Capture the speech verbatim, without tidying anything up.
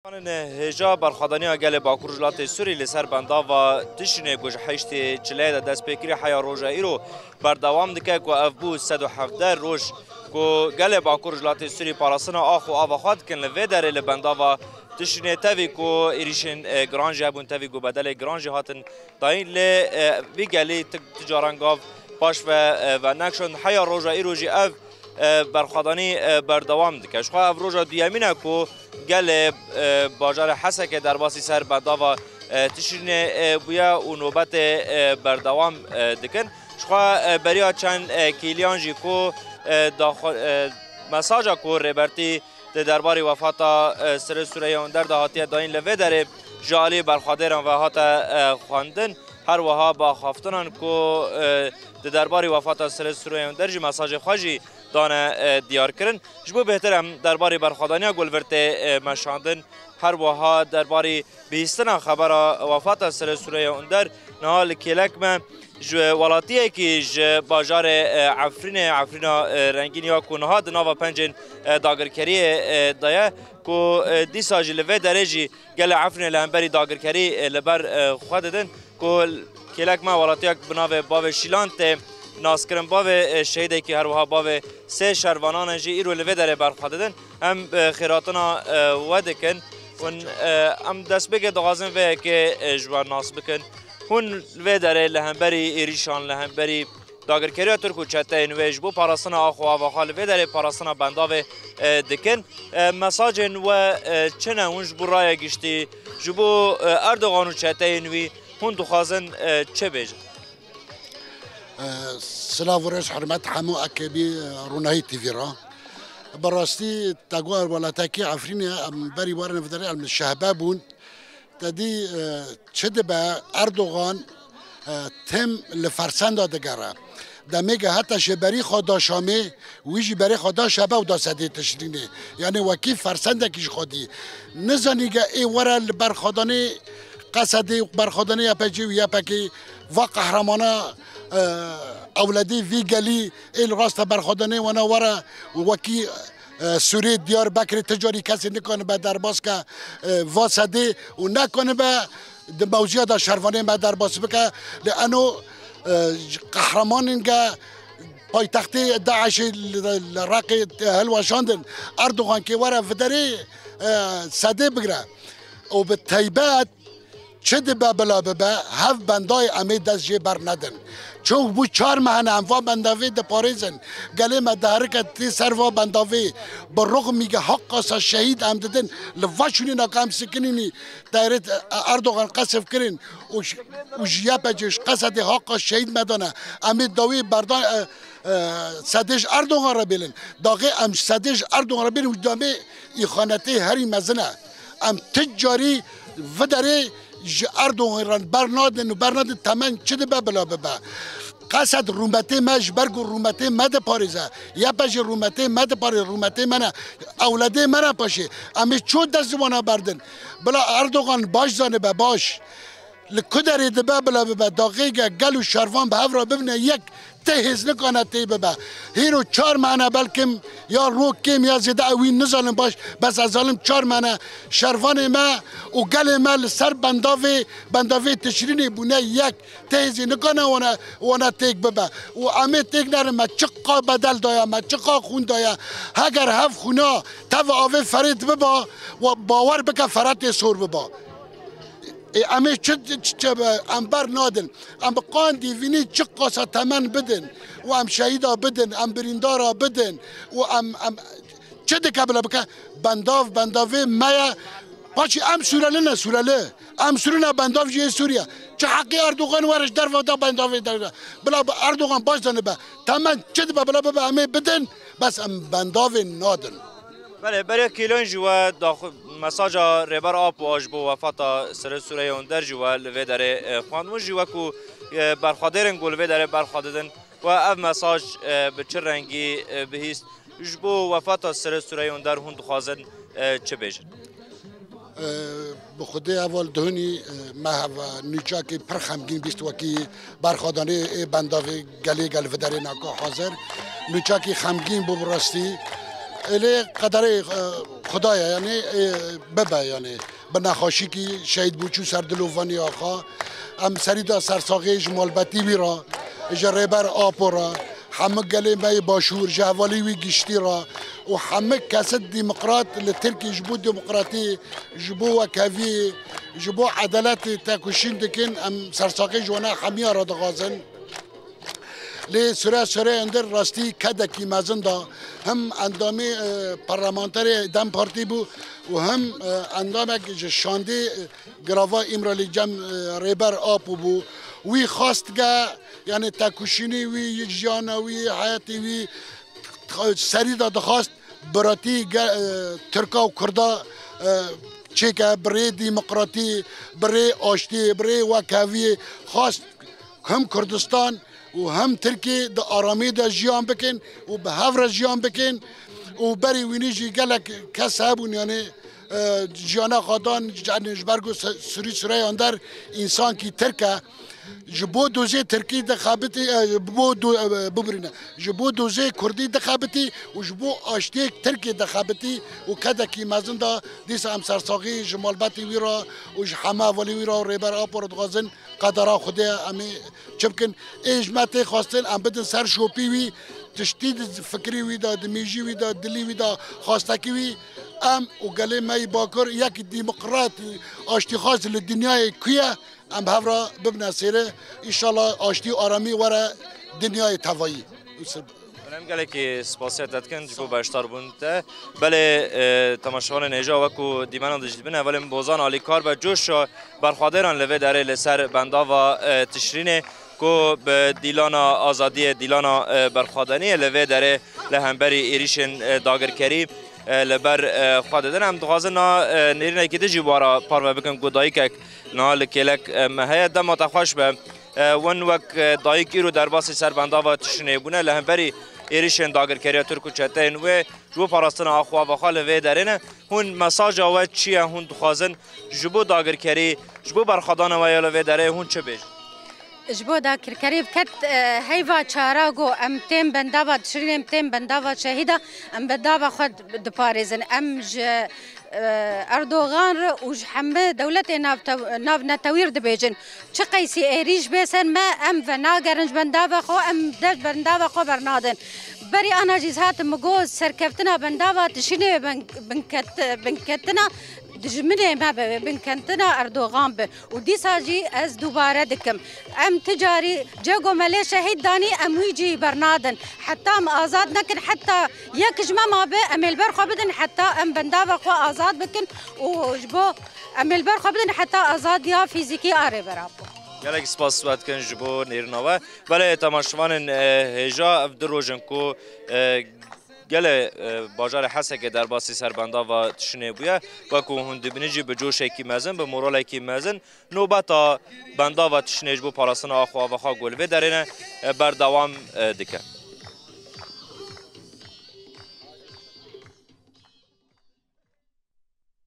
Hêja berxwedaniya gelê Bakur Rojhilatê Sûrî li ser bendava Tişrînê ku ji heştê çileyê de dest pê kiriye heya roja îro berdewam dike ku ev bû sed û hevdeh roj ku gelê Bakur Rojhilatê Sûrî parastina ax û ava xwe dikin. Li vê derê li bendava Tişrînê tevî ku êrîşên, e, giran jî hebûn, tevî ku bedelê giran jî hatin dayîn, lê, e, vî gelî ti, ti caran gav paş ve, e, venekşand. Heya roja îro jî ev e, berxwedanî, e, berdewam dike. Ji xwe ev roja duyemîn e ku gelê, e, bajarê Hesekê derbasî ser bendava, e, Tişrînê, e, bûye û nobetê, e, berdewam, e, dikin. Ji xwe, e, beriya çend, e, kêliyan jî ku, e, daxwe-, e, mesaja ku Rêbertî di derbarê wefata, e, Sirê Sûreya Onder de hatiye dayîn li vê derê ji alî berxwedêran ve hate, e, xwendin. Her wiha bi axaftinan ku, e, di derbarê wefata Sirê Sûreya Onder jî mesajê xwe jî dane, e, diyarkirin. Ji bo bêhtir em derbarê berxwedaniya ku li vir tê, e, meşandin, her wiha derbarê bihîstina xebera wefata Sirê Sûreya Onder niha li kêlek me ji welatiyekî ji bajarê, e, Efrînê, Efrîna, e, Rengîn ya ku niha di nava pencên, e, dagirkeriyê, e, de ye, ku, e, dîsa jî li vê derê jî gelê Efrînê li hemberî dagirkerî, e, li ber, e, xwe didin. Ku kêlek me welatiyek bi navê Bavê Şîlan tê naskirin. Bavê, e, şehîdekî her wiha bavê sê şervanan e jî îro li vê derê berxwe didin. Em, e, xêratina, e, we dikin. Hûn, e, em destpêkê dixwazin vê yekê, e, ji we nas bikin. Hûn li vê derê li hemberî êrîşan, li hemberî dagirkeriya Tirk û çeteyên wê ji bo parastina ax û ava xwe li vê derê parastina bendavê, e, dikin. E, mesajên we, e, çi ne? Hûn ji bo raya giştî, ji bo, e, Erdogan û çeteyên wî hûn dixwazin, e, çi bêjin? E, silav û rêz hurmet hemû ekebî, e, Ronahî T V ra. Bi rastî te got welatekî Efrînê em berî werin viderê em li şehbe bûn. Te dî, e, çi dibe Erdogan, e, tim li fersenda digere. Demê ke heta şêberî xwe da Şamê, wî jî berê xwe da şebe û da sedê Tişrînê. Yanî wekî fersendekî ji xwe dî. Nizanî ke ê were li berxwedanê Qesedê û berxwedanê Y P G û Y P K va qehremana, e, ewledê vî gelî ê li rasta berxwedanê wana were wekî e, Sûrê, Diyarbekirê ti carî kesê nikanibe derbas ke, e, va sedê û nekanibe di mewziya de şervanê me derbas bike. Lê eno, e, qehremanên ge paytextê DAIŞê li, li Reqê hilweşandin. Erdogan kê were viderê, e, sedê bigire. Û bi teybet Çi dibe bila bibe, hev bendayê em ê dest jê bernedin. Çaw bû çar meh hene em va bendavê diparêzin. Gelê me diherike tê ser va bendavê. Bi ruxmîge haqasa şehîd em didin. Li va şûnê naka em sikinînî. Teyarê Erdogan qesif kirin û j-, û ji Y P G ji Qesedê haqa şehîd me dane. Em ê dawê berdan, e, e, sedê ji Erdogan re bêlin. Daxê em ji sedê ji Erdogan re bêlin û damê îxanetê herî mezin e. Em ti carî viderê ji Erdogan re bernadin û bernadin temen çi dibe bila bibe. Qesed rûmetê me ji ber ku rûmetê me diparêze. Y P G rûmetê me diparêze, rûmetê me ne. Ewledê me ne paşê. Em ê ço dest ji wana berdin. Bila Erdogan baş zanibe baş. Li ku derê dibe bila bibe, daxê ge gel û şervan bi hev re bibine yek, ti hêz nikane tê bibe. Hîro çar mehne belkim ya rok kêm ya zêde ew wî nizanin baş, bes ez zanim çar mehne şervanê me û gelê me li ser bendavê, bendavê Tişrînê bûne yek. Ti hêzê nikane wana, wana têk bibe. Û em ê têk nerin me çiqa bedel daye, me çiqa xûn daye. Heger hev xûna teva avê ferêt biba, wa bawer bike feretê sor biba. Ê, em ê çi, çi, çi be? Em ber nadin. Em bi qandî vînî çi qasa temen bidin û em şehîda bidin, em birîndara bidin û em, em çi dike bila bike? Bendav, bendavê me ye. Paşî em Sûreli ne, Sûreli. Em Sûrî ne, bendav jî yê Sûriye. Çi heqî Erdogan were ji derve da bendavê derve. Bila bi Erdogan baş zanibe. Temen çi dibe bila bibe em ê bidin, bes em bendavê nadin. Belê, beriya kêliyan jî we daxu-, mesaja Rêber Apo ji bo wefata Sirê Sûreya Onder jî we li vê derê, e, xwend. Hûn jî wekû, e, berxwedêrên ku li vê derê berxwe didin, we ev mesaj, e, bi çi rengî, e, bihîst? Ji bo wefata Sirê Sûreya Onder hûn dixwazin, e, çi bêjin? E, bi Xwedê heval dihunî, e, me heva nûçakê pir xemgîn bîst wekî berxwedanê ê bendavê gelê gel viderê naka hazir. Nûçakî xemgîn bû bi rastî. Êlê qederê, e, Xuda ye, yanî, e, bibe, yanî, bi nexweşîkî şehîd bû, çû ser dilovanî axa. Em serî da sersaxê ji malbetî wî re, ji Rêber Apo re, hemû gelê me yê Başûr, ji hevalî wî giştî re û hemû kesê demokrat li Tirkî ji bo demokratî, ji bo wekheviyê, ji bo edaletê têkoşîn dikin, em sersaxê ji wana hemiya re dixwazin. Lê sure sure êndir rastî kedekî mezin da him endamê, e, parlamenterê DEM Partî bû û him, e, endamek ji şandê, e, girava Îmralî cem, e, Rêber Apo bû. Wî xwest ke, yanî têkoşînê wî, jiyana wî, heyetê wî serî de dixwast biratî ge-, e, Tirka û Kurda, e, çêke bi rê demokratî, bi rê aştiyê, bi rê wekheviyê xwast him Kurdistan û him Tirkiye di aramiyê de jiyan bikin û bi hev re jiyan bikin û berî wînî jî gelek kes hebûn, yanî, e, jiyana xwe dan, yanî ji ber ku se-, sirî sireyan der însankî Tirk e. Ji bo dozê Tirkî dixebitî, e, ji bo do-, e, bibirîne. Ji bo dozê Kurdî dixebitî û ji bo aştiyê Tirkê dixebitî û kedekî mezin da dîsa em sersaxî ji malbetê wî re û ji heme hevalê wî re û Rêber Apo re dixwazin qedera Xwedê em ê çi bikin. Ê ji me tê xwestin em bidin ser şopî wî, tiştî di fikirî wî de, di mêjî wî de, dilî wî de xwestekî wî, em û gelê me yî Bakur yek demokrat, aştîxwaz li dinyayê ku ye, em bi hev re bibine sêre. Înşallah aştî û aramî were dinyayê tevayî. Hûn em gelekî spasiya te dikin ji bo beşdarbûn te. Belê, e, temaşevanên hêja wekû dîmenan dijî dibin, hevalê min Bozan alîkar be coşa berxwedêran li vê derê li ser bendava, e, Tişrînê ku bi dîlana azadiyê, dîlana, e, berxwedaniyê li vê derê li hemberî êrîşên, e, dagirkerî, e, li ber, e, xwe didin. Em dixwazin na, e, nêrînekî din jî wara parve bikin ku dayikek niha li kêlek, e, me heye. Dema te xweş be. E, wan wek, e, dayik îro derbasî ser bendava Tişrînê bûne, li hemberî êrîşên dagirkeriya Tirk û çeteyên wê ji bo parastina axa û ava xwe li vê derê ne. Hûn mesaja we çi ye? Hûn dixwazin ji bo dagirkerî, ji bo berxwedana we ya li vê derê hûn çi bêjin? Ji bo dagirkerî biket, e, heyva çara ku em tên bendava Tişrînê, em tên bendava şehîda, em bendava xwe diparêzin. Em ji, e, Erdogan re û ji hemî dewletê navtew-, navnetewî re dibêjin. Çi qeysî êrîş bê ser me, em venagerin ji bendava xwe, em dest bendava xwe bernadin. Berî ana jî hatim min got, serkeftina bendava Tişrînê wê bin-, binket-, binketina dijminê me be, wê binketina Erdogan be. Û dîsa jî ez dubare dikim. Em ti carî cego me lê şehîd danî, em wî cî bernadin. Heta em azad nekin, heta yek ji me mabe, em ê li ber xwe bidin, heta em bendava xwe azad bikin û ji bo Em ê li ber xwe bidin heta azadiya fîzîkî a Rêber Apo. Gelek spas we dikin ji bo nêrîna we. Belê temaşevanên, e, hêja, ev du roj in ku, e, gelê, e, bajarê Hesekê derbasî serbendava Tişinê bûye. Wekû hûn dibînin jî bi coşekî mezin, bi moralekî mezin nobeta bendava Tişinê ji bo parastina axa û ava xwe ku li vê derê ne, e, berdewam, e, dike.